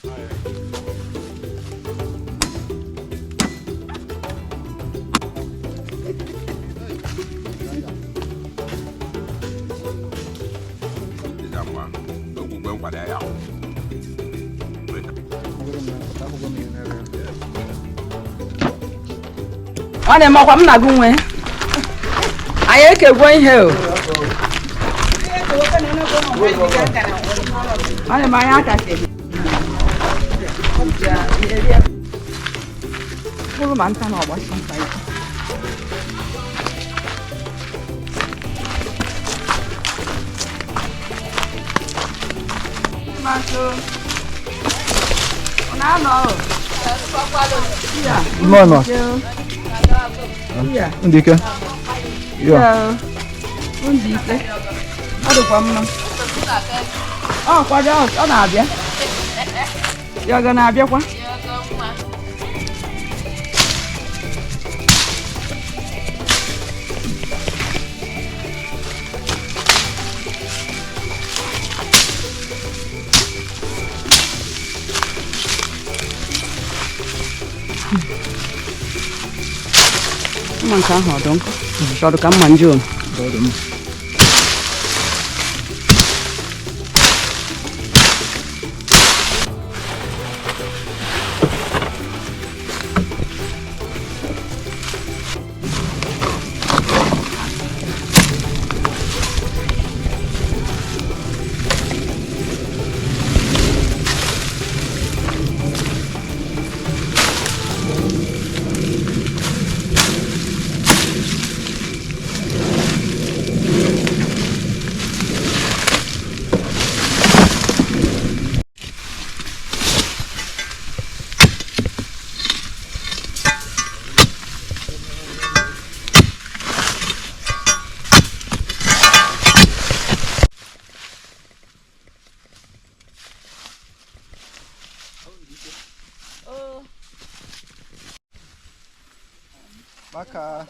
Ọ na-eme ọkwa m na-agụ nwe anyị ekegwo ihe o. Ọ na-eme anyị aka mkpụrụ ma nta na ọgbasi mkpa ya. No. Ndị ike. Ya. Ndị ike. Ọ dịkwa mma. Ọ kwado, ọ na-abịa. Ya ọ ga na-abịakwa? Mma nke ahụ ọ dị nkọ? Chọrọ ka mma nju. Baka.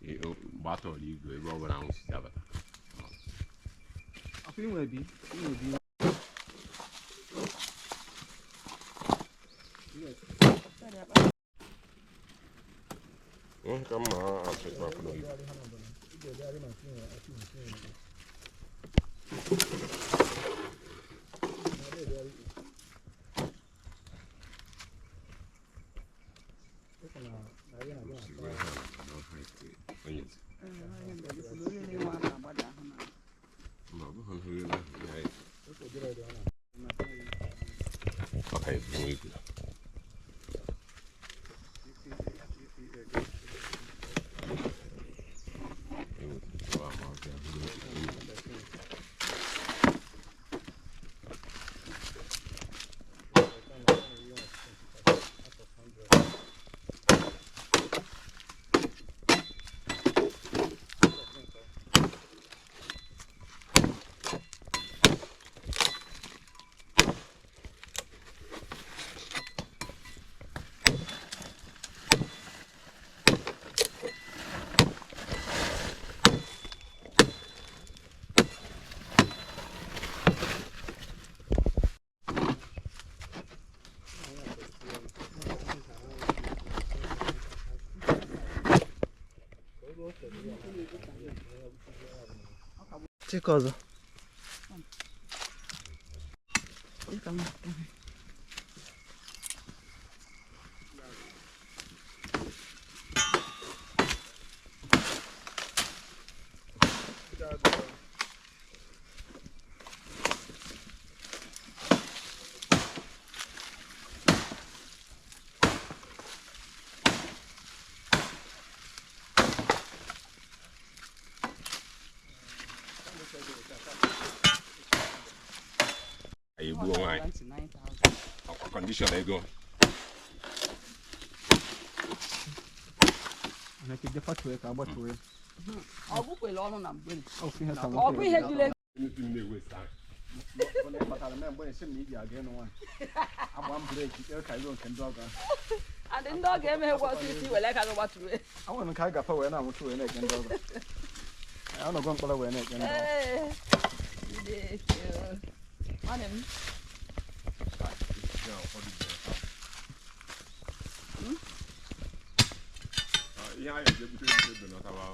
Mgbe a tọrọ igwe ebe ọ bụla anwụ si abata. Ka mma asịkwa kwụrụ ibu. Chike ọzọ. Anyị egbuo nwaanyị ọkwa kọndishọn ego. Ọ bụ ihe jụrụ. Anything na-ewesa. Ọ na-ekpatara m mgbe esi m na iji aga ịnụ nwaanyị. Agba m breki ka iruo nke ndị ọgọ ahụ. Adị ndị ọ ga-emeghe ọsịsọ iwere aka gị gbatụrụ. Anwụrụ nke anyị gafe wee na-anwụchu wee na-eke ndị ọgọ. Anyị anọgo mkpọrọ wee na-eke ndị ọgọ. Ee, Chineke o. Nwanne m. Ihe anyị eji ebute ebute benatawa.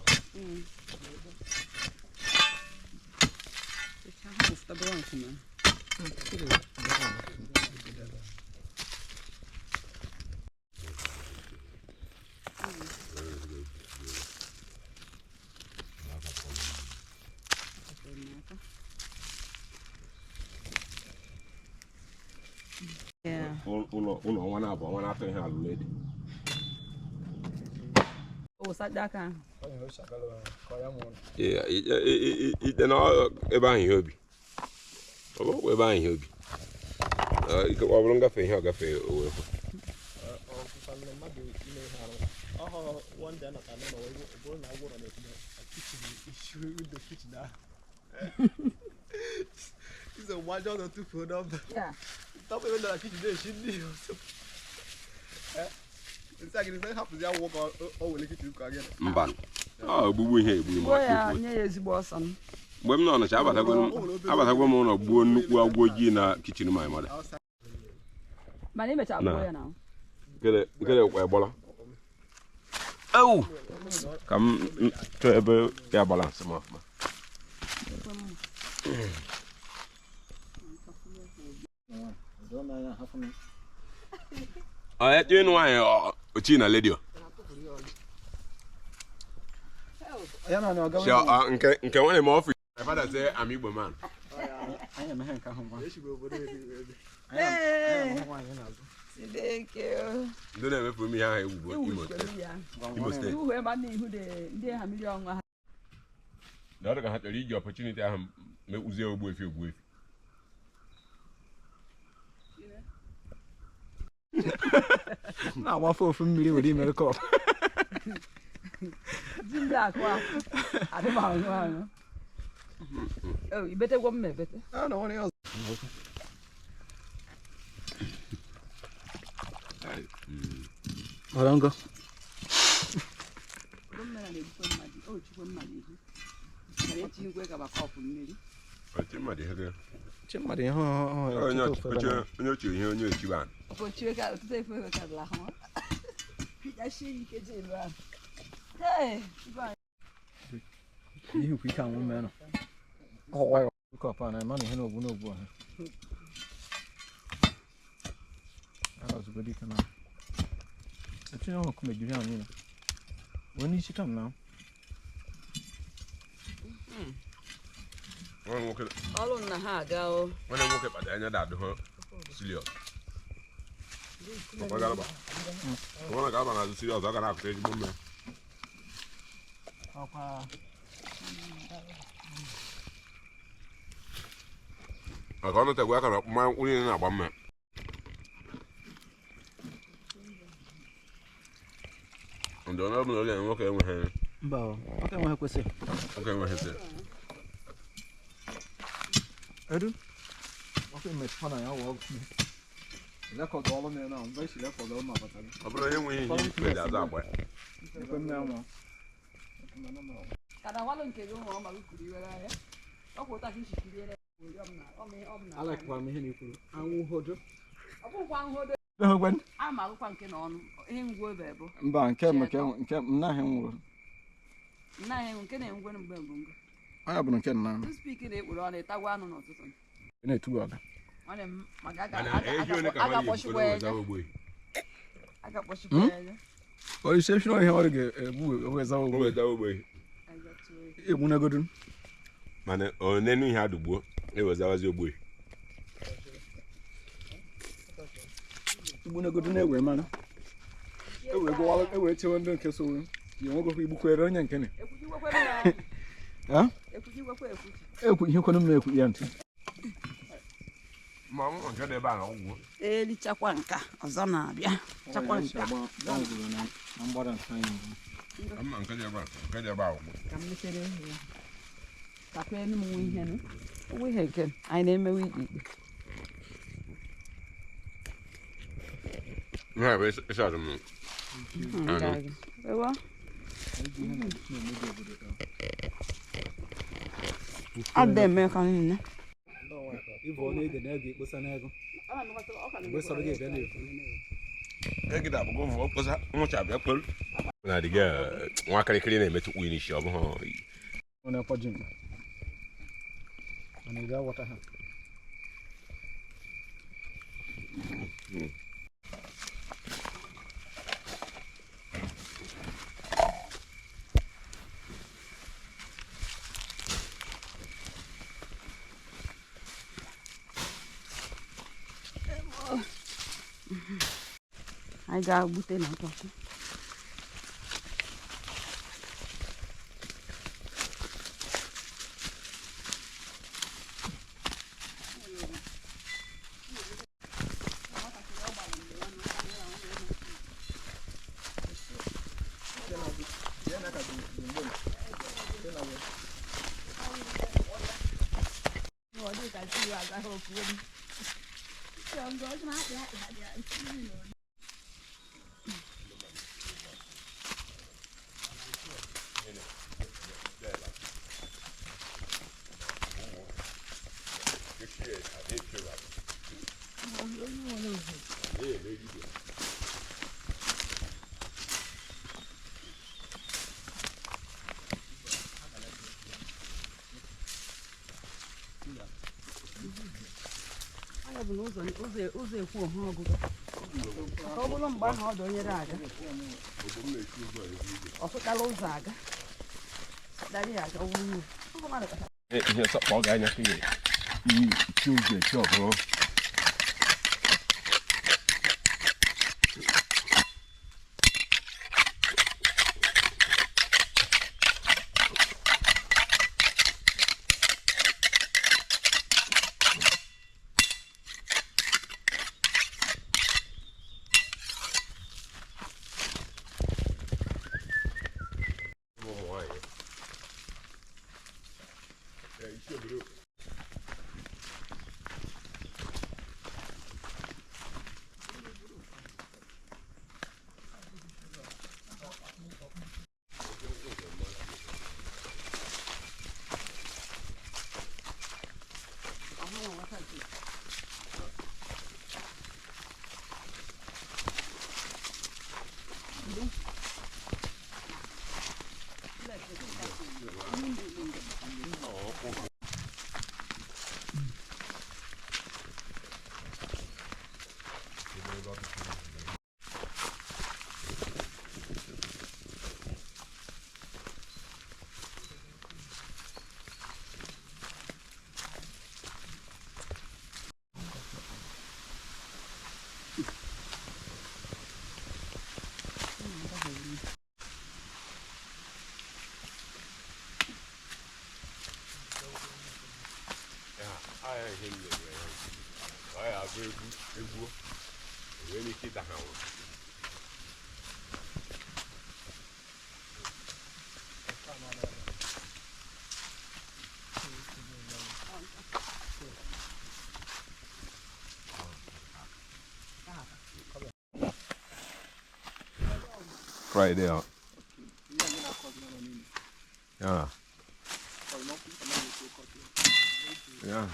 Ụlọ ụlọ ọnwa na-abụ ọnwa na-atọ ihe alụlụ ede. O sacha aka ahụ. Onye na ochi agala ka ọ ya nwụrụ. Ite na ebe ahụ ihe obi. Ọ bụrụkwa ebe ahụ ihe obi. Ọ bụrụ ngafe ihe ọ gafe o wee kwe. Ọ bụkwanụ mmadụ ime ihe arụ ọhọ one day anọta n'ụlọ wee bụrụ na agwụrọ na-etinye kitchen isi window kitchen ahụ izo gbajọ ọzọ tufuo nọmba tọpụ ebe nọ na kitchen na-esi nri ọzọ nsị agịrị sị hapụzi agwụgwọ ka o were kitchen ka gịnị. Mba. Ọ ogbugbu ihe egbu Gbuo ma ya, nye ya ezigbo ọsọ m. mgbe m nọ Ọnịcha abatagwo m ụlọ gbuo nnukwu agwọ ojii na kitchen my mother. Mana imecha gbuo ya na. Nkele kwa gbọrọ. Ewu! Ka m chọọ ebe ya balance m ọfụma. Doo m anya hapụ m. Ọ ya chọọ ịnụ nwaanyị ochi na redio. Ya na ọ gawa. Si nke nke nwanne m ọfịs. My father say I'm Igbo man. Anyị emeghe nke ahụ ngwa. Eshigbo obodo ebe ebe. Anyị amahụ nwaanyị n'azụ. Chineke o. Ndị na-emefu m ihe ahụ egwu bụ Imo steeti. Ya. Imo steeti. Ihu ebe a na-ihu dị ndị ha mmiri ọṅụ ha. Na ọ dị ka ha chọrọ iji opportunity ahụ mekpuzie ogbuefi ogbuefi. Na-agbafe ofu mmiri were imere kọp. Ji ndị akụ akụ. Adị m aṅụ aṅụ. Oh, ibetegwo m ebete. A na nwere ọzọ. Ọrọ ngọ. Mmiri na-egbukwe mmadụ, o chukwe mmadụ ihu. Mara etinyekwe ka ba kọpụ mmiri. Ochi mmadụ ihe gị. Chimmadụ ihe ọhụrụ Onye ọtụtụ ofe ebe na. onye ochi ihe onye ochi ba. Okochie ka ọtụtụ efe ka dịla ahụ. Pịachie ike ji elu ahụ. Hey, ibe anyị. Ihe ukwu ike anwụ mmenụ. Ọwa ya kọp a na ịma na ihe n'ogbu n'ogbu ọha. Ara ozugbo dike na. Etinye ọhụrụ nkume juru ya niile. Wee n'isi kam na. Nwanne nwoke Ọrụ nna ha aga o. nwanne m nwoke kpatara anya da-adụ ha serious. Ọkwa garaba. Ọ bụrụ na garaba na-azụ serious, ọ ga na-akụta ezigbo mmiri. Ọkwa Maka ọ nọtegwu aka na mmanya nkwụ niile na-agba mmiri. Ndị ọnụ ọbụla oge nwoke enweghị mba o. Nwoke enweghị kwesị. Nwoke enweghị sị. Edu. Nwoke mmetụkwa na ya wụ ọgwụ. Lekọdụ ọrụ m ya na mgbe esi lekọdụ ọrụ m abatara. Ọ bụrụ onye nweghị ihe ikpe ji azụ agba ya. Ekwe m na-anwụ. Kada walụ nke gị nwa ọ ma gị kuru iwere anya. Ọ kwụ ụta ka isi kiriere ya. Ọ m na ọ m ọ m na. Alakikwara m ihe na ikwuru. Anwụ hodo. Ọ bụkwa nhodo. A ma agụkwa nke na ọnụ. Ihe ngwa ebe bụ. Mba nke m nke nke m naghị nwụrụ. Nna anyị nke na-engwe mgbe mbụ ngo. Onye bụ nke nna m. Toothpick na-ekpuru ọnụ ịtagwa anụ n'ụtụtụ. Ị na-etubu ọga. Nwanne m maka aga Mana aga ehi ole ka aga nwaanyị kpọchikwa ebukọrọ ya. weza ogbe? Aga kpọchikwa ya. Onye isi ihe ọrụ ga-egbu weza O ogbu. weza ogbe. Aga tụọ ya. Egbunagodu. Mana ọ nenu ihe adụgbuo ewezawazi ogbe. Egbunagodu na-ewe mara. Ewe gụwalụ ewe chewe ndị nke so ya nwegokwa igbukwere onye nke ne. Ekwujiwekwe m na Ha? ekwujiwekwe ekwuji. Ekwu ihe kwenu m na-ekwu ya ntị. Ma ọ nke dị ebe a na ọgwụ. Elichakwa nka ọzọ na-abịa. Chakwa nka. Na mgbada nke anyị. Mma nke dị ebe a nke dị ebe a ọgwụ. Ka m mechere ya. Kapee m nwe ihe nụ. Onwe ihe nke anyị na-emewe ikpe ikpe. Ihe a bụ ịsa azụ m. Ewa. Adị eme ka niile. Ịbụ ọ na-ede na ego ekposa n'ego. Mgbe sọrọ gị bịa na-ekwu. Egide abụgo mvọ kposa nwụcha bịa kpolu. Na adịghị nwa kịrịkịrị na-emetụkwu n'isi ọ bụghị. Ọ na-akwaji mkpa. Mana ị ga-aghọta ha. Anyị ga-agbute na nkọkụ. Ọ bụ na ụzọ ekwu ọha ọgụgụ ka ọ bụrụ mgbe ahụ ọ dọnyere aga ọ fụtala ụzọ aga dari ya aga wunye Ihe sọkpọ ọ ga-anya ka ihe chi ụzọ echi ọbụrụ. Friday out. Yeah. Yeah.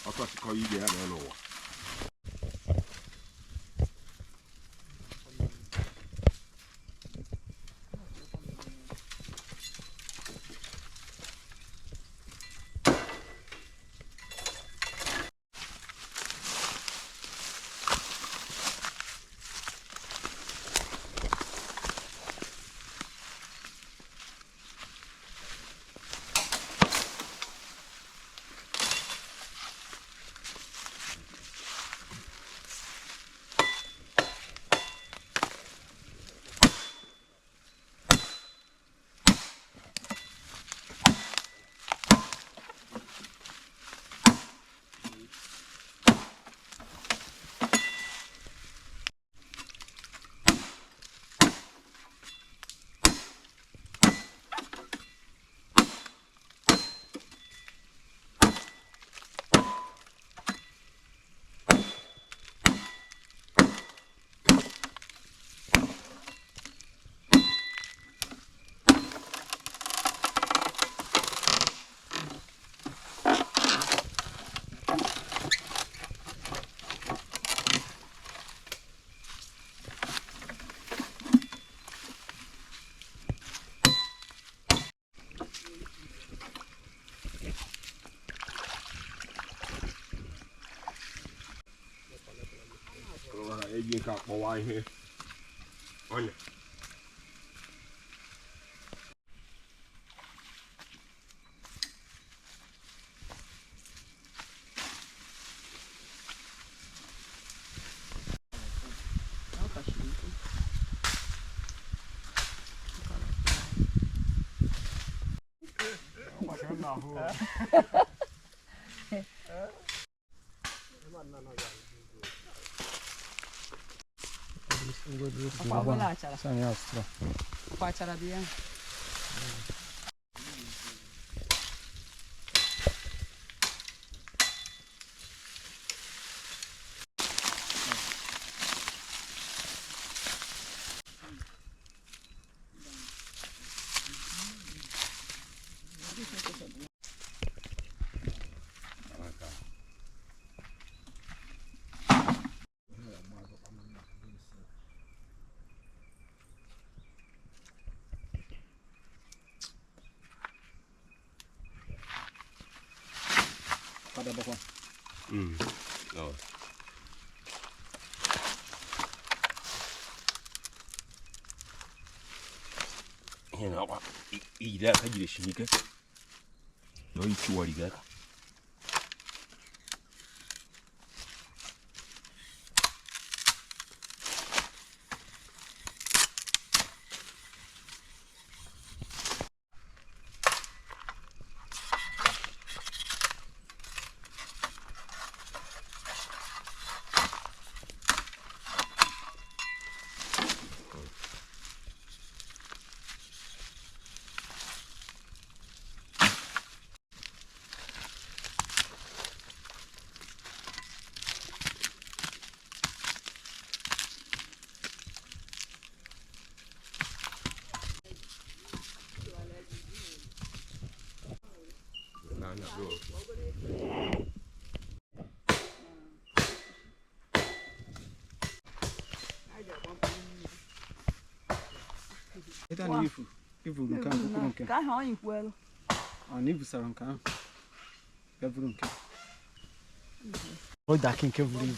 Ọkọchị kọ ibe ya n'ụwa. Nke akpọwa ihe ọnya. Ọkwa achara dị ya. No. Ihe na-akwa ijide aka jidesi ike na oyi chiwariga aka. Nke ahụ ọ yikwelu. Ọ na ibusara nke ahụ ya bụrụ nke ọ daki nke buru ibu.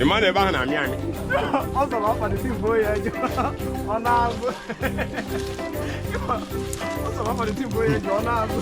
Ịma na ebe ahụ na-amị amị. Ọ zọrọ ọkpa n'isi mbụ ya eju. Ọ na-azụ. Ọ zọrọ ọkpa n'isi mbụ ya eju, ọ na-azụ.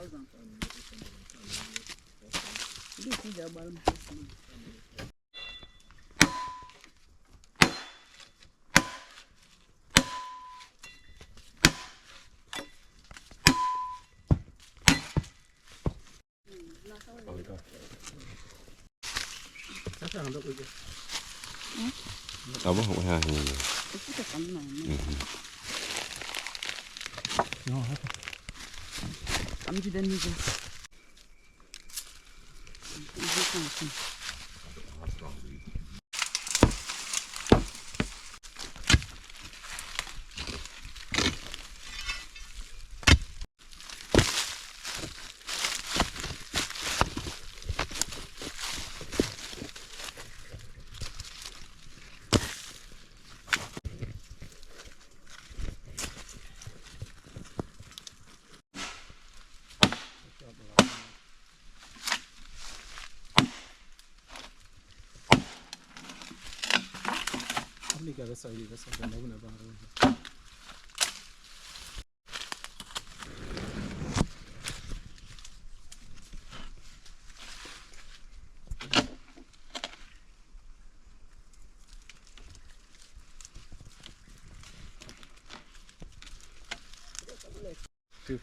1,000. Ndị isi ji agbara m first month. Ọ bụghị ihe ahụ niile. Okwute ka m na-eme. Ka m jide n'igwe. Igwe ka nke.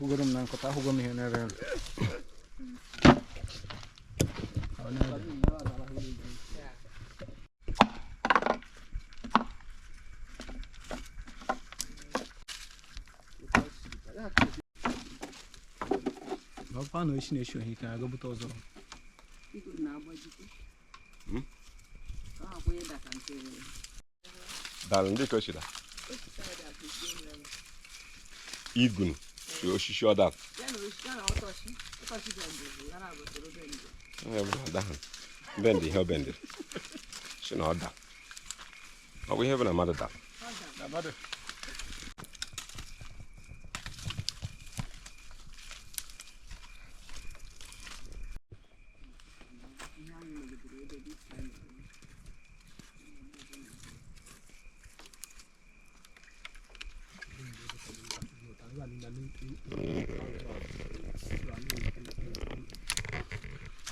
Ahụgoro m na nkọta, ahụgo m ihe na-ere ere. Ọkwa na oshi na-eshi ohi ka aga bute ọzọ. Igwe na-agbajikwa. Ọ akwụnye daka nke Dara ndị ka o chiri. Igun si osisi ọ dara. ya na osisi ya na ọtọchị ọtọchị bendịrị ya na agbatara bendị. Onye ọbụla ada bendị ihe ọ bendịrị. Si na ọ dara. Ọ bụ ihe bụ na mmadụ dara. Ọ dara. Ihe anyị megidere ebe dị iche iche.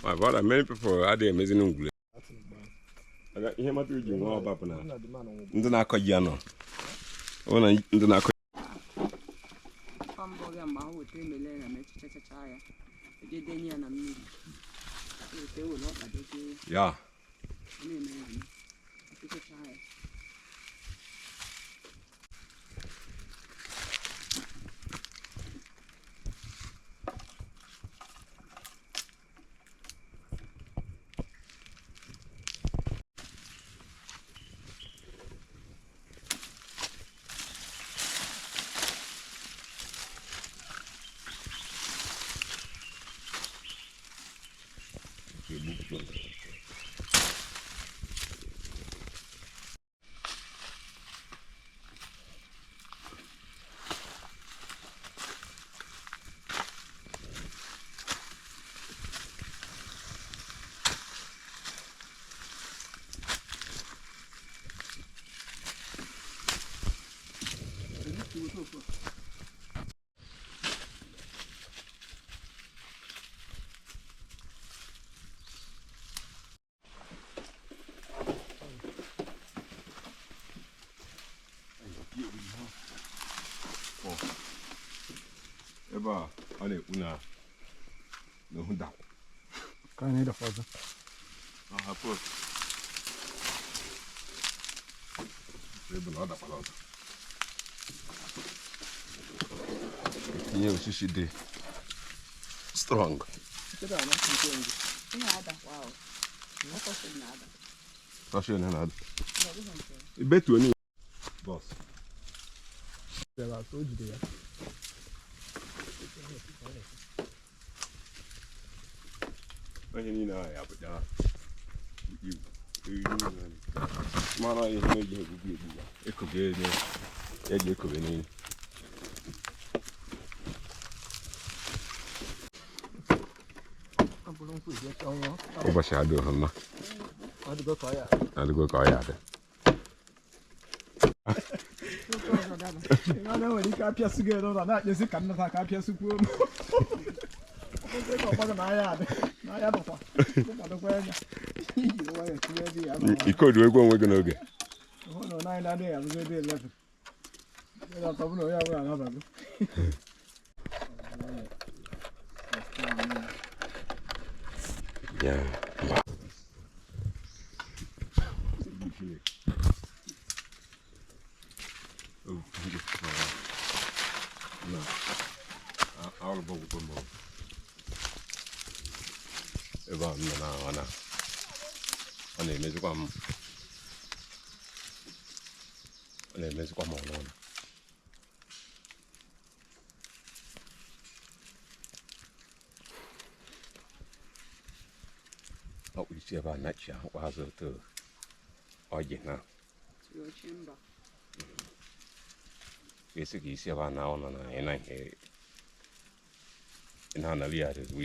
My brother, many people adịghị emezi n'ngwule. Ihe mmadụ ji nwee ọba bụ na ndị na-akọ ji anọ. Ọ na ndị na-akọ Kwa mbọ gị mgbe ahụ weta emele ya ma echichachacha ya eje denye ya na mmiri weta ewere ọkpa dozie ya ya. ọ na-eme ya eme echichacha ya. Ebe a ọ na-ekwu na ohu dakwa. Ka anyị na-edakwa ọzọ. Ọ hapụ ebe na ọ dakwara ọzọ. Etinye osisi dị strong. Ihe adakwa ahụ ọtọchị na-ada. Tọshị na na-ada. Ọ bụghị nke Ibetu onye bọs. O jide ya. Onye niile ahụ ya bụcha iwu. Mara ihe na-eji egbugbu egbu ya. Ekobe n'elu. Eji ekobe n'elu. Ụbọchị adịghị mma. Adịgo ka ọ ya. Adịgo ka ọ ya adị. otu ọzọ daba. Ị na-enwere ike apịasụ gị n'ụlọ na-akpịasị ka nnata ka apịasụkwuo m. Ikodu egwu onwe gị n'oge. Yeah. Ebe a m nọ na ọ na-emezikwa m ọ na-emezikwa m ọnụ ọnụ. Ọ bụ isi ebe a nachi ahụkwa azụ otu ọjị na esi ka isi ebe a na ọ nọ na ị na ihe ị na-anara ya ezigbo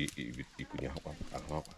ikunye ahụ akwa.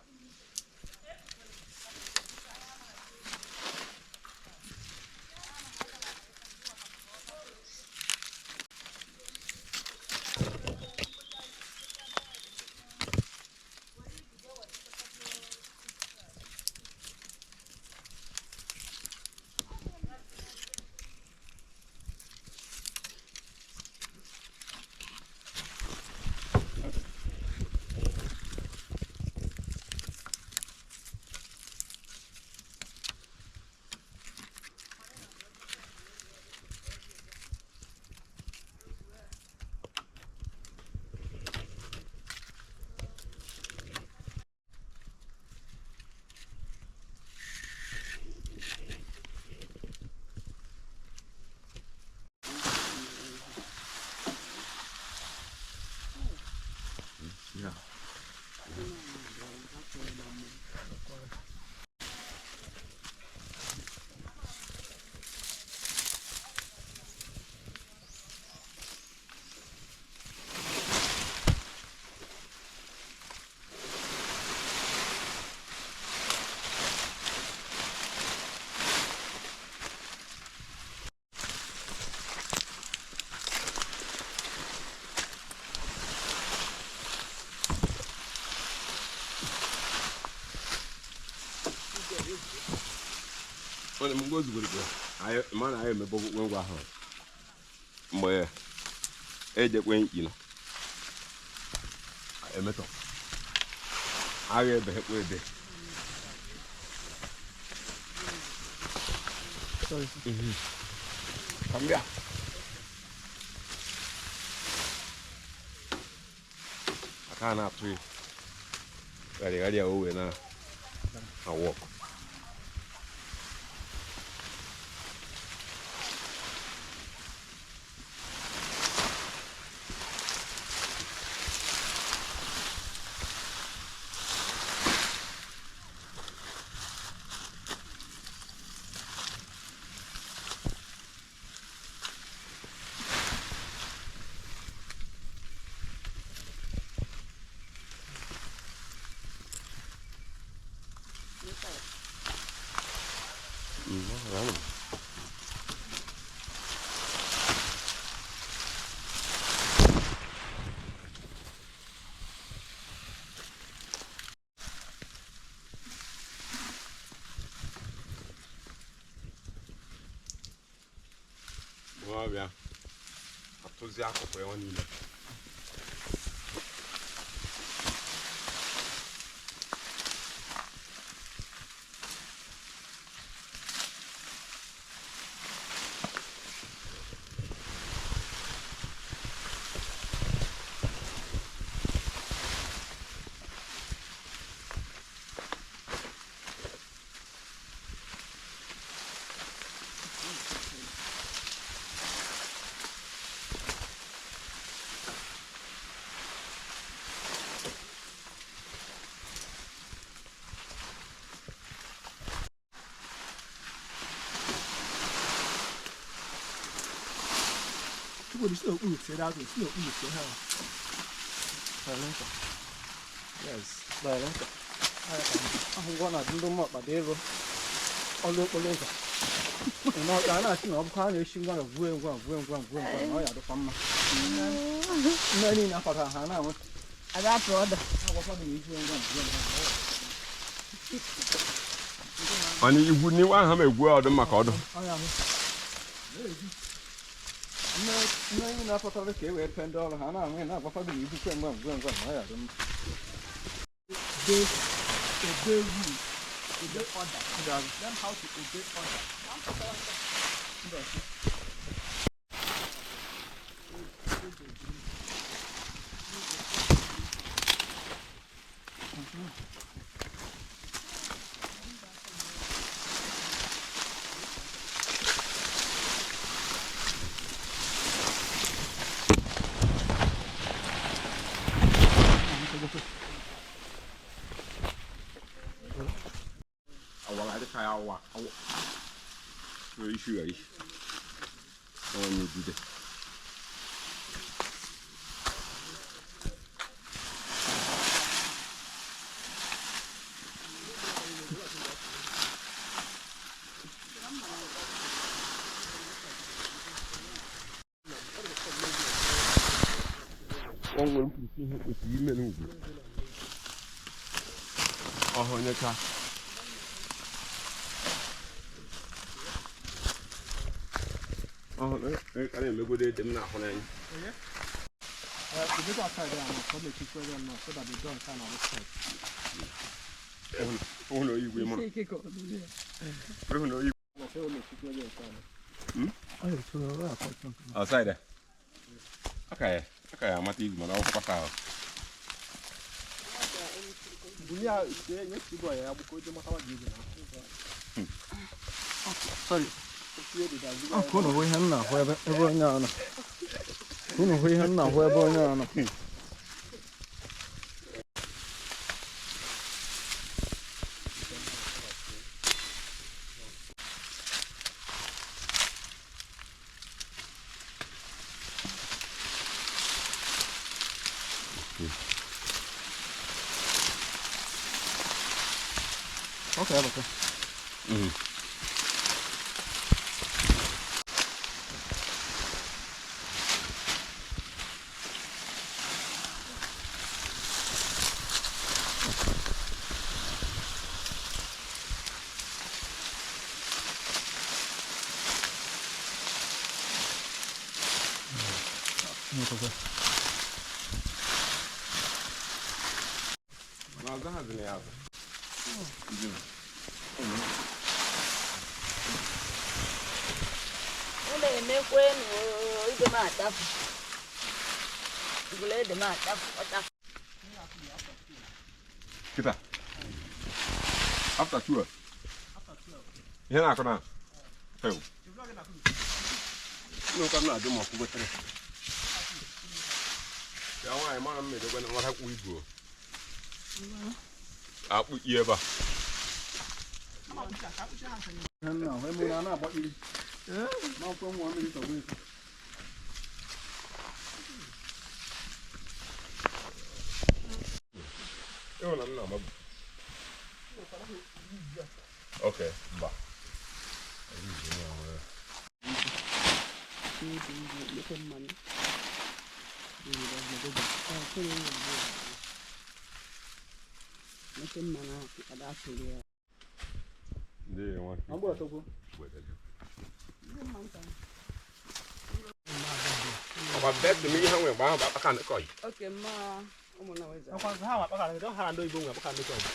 Mana anyị emebe okpukpe ngwa ahụ mgbe ejekwe mkpi emetọ agha ebeghekwa ebe. Ka m bịa. Aka a na-atụ gharịgharị a o wee na-awụ ọkụ. Ọbịa atụzi akụkụ ya niile. Ahụgwọ na ndị mma dị ego ọlụ okporo ụzọ na na-asị na ọ bụkwa a na-esi ngwa ngwa ngwa ngwa ngwa ngwa ngwa na ọ ya dịkwa mma. Nne niile akwado ha na-anwụ. Aga-atụ ọda. Mana igwu n'iwe ahụ ma egwu ọdụ maka ọdụ. Nne anyị na-apụtara ka e wee pee ndị ọrụ ha na-anwụ na-agwakwa gị na ibukwe ngwa ngwa ngwa ma ọ ya dị mma. Obey rule, obey order. Learn how to obey order. Awa awa. Issue ya ishi. Ọ na-ebide. O nwere mkpuchi ihe kwesịrị ime n'ugwu. Ọhụ onye ka. Ọhụ ka na-emegodo ede m na-ahụ n'anya. We go outside there now, come make it well now, so that the dog can on this side. Ọhụ na igwe mụrụ. Ike ka ọ dị ya. Ọhụ na igwe. Na say we make it well now. Outside. Aka ya amata igwe mana ọ kwata ahụ. Bunye a sie nye chibo ya bụ ka o je matawa gị na. Sorry. Sie dị da Ọ ka unu hụ ihe m na-ahụ ebe ebe onye a nọ. Ka unu hụ ihe m na-ahụ ebe onye a nọ. Ọ ka ya bata. Na ọzọ ha zụrụ ya azụ. Ụlọ emekwe nụ igwe m atafụ. Igwele ede m atafụ, ọ tafụ. Kita. After 12. Ihe na-akụ na. Ewu. N'ụka m na-ajụ ma ọkwụgo tere. Ya nwaanyị mara m edekwe na nwata kwụ igwe. Akpụ ihe ebe a. Ihe m na-ahụ ebe onye a na-agbakiri. Ma akwụkwọ nwa mmiri tọgbọ eko. Ịhụ na m na-amabu. Okay, mba. Ndị nwa. Agba ọtọgwo. Ọkwa best m ihe ha nwere mgbe ahụ bụ akpaka ndịkọ yi. Oke mma ụmụnna weza. Akwa ha wa kpakara ndị ha ndị oyibo nwe akpakara ndị ọzọ.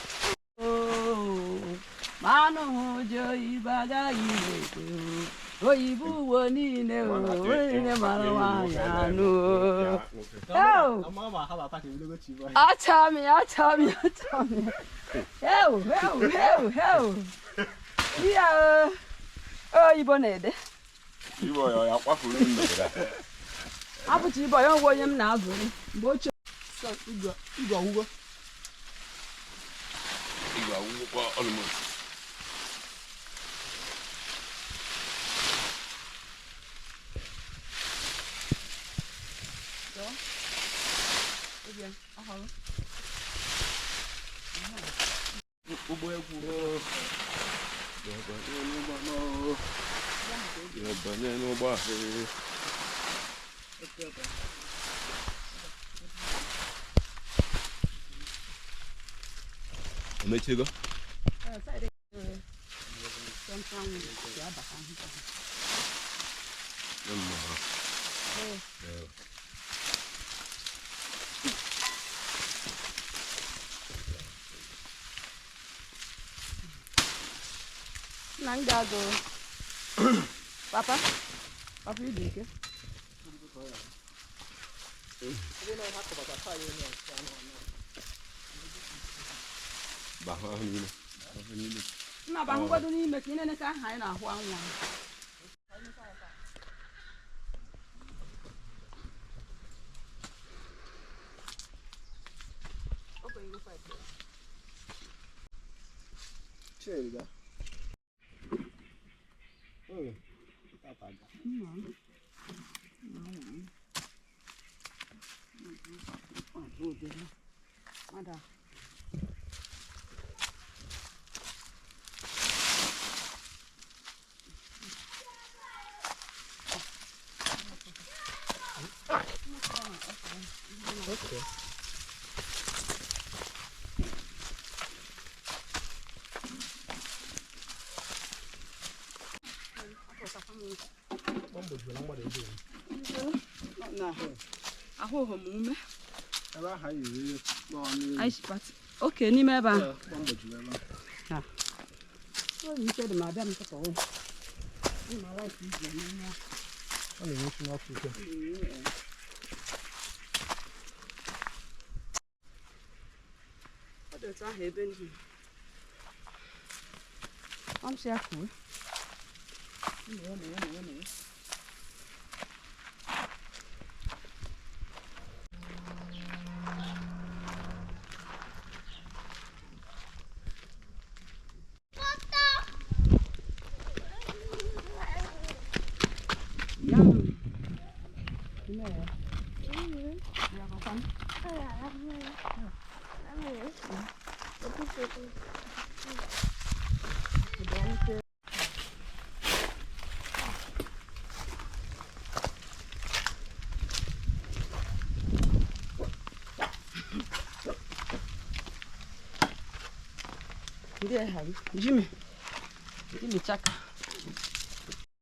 Manụ hụ ji oyibo agaghị ekwe o. Oyibo uwe niile o, niile mara nwaanyị anụ o. Ew! Ama ma ha na-ata ka ebidogo chibo. Achami, achami, achami. Ew, ew, ew, ew. Iya o. Oyibo na-ede. Ibo ya ya kwafuru m n'obodo a. Abụcha ibo ya onwe onye m na-azụrụ mgbe ochie. Igwe igwe ọgwụgwọ. Igwe awụgwọ almost. Ụgbọ egwu. Ya banye n'ụgbọ ahụ. Emechigo? Nna m ga-agụ. Papa, papa ịdị ike. Bahụ ahụ n'ime. Ahụ n'ime. Nna ba ngwado n'ime ka ị na-eneta aha anyị na-ahụ anwụ ahụ. Chega. Oi. Tá paga. Mada. Okay. Ahụghị m ume. Oke n'ime ebe a. Jimmy, Jimmy Chaka.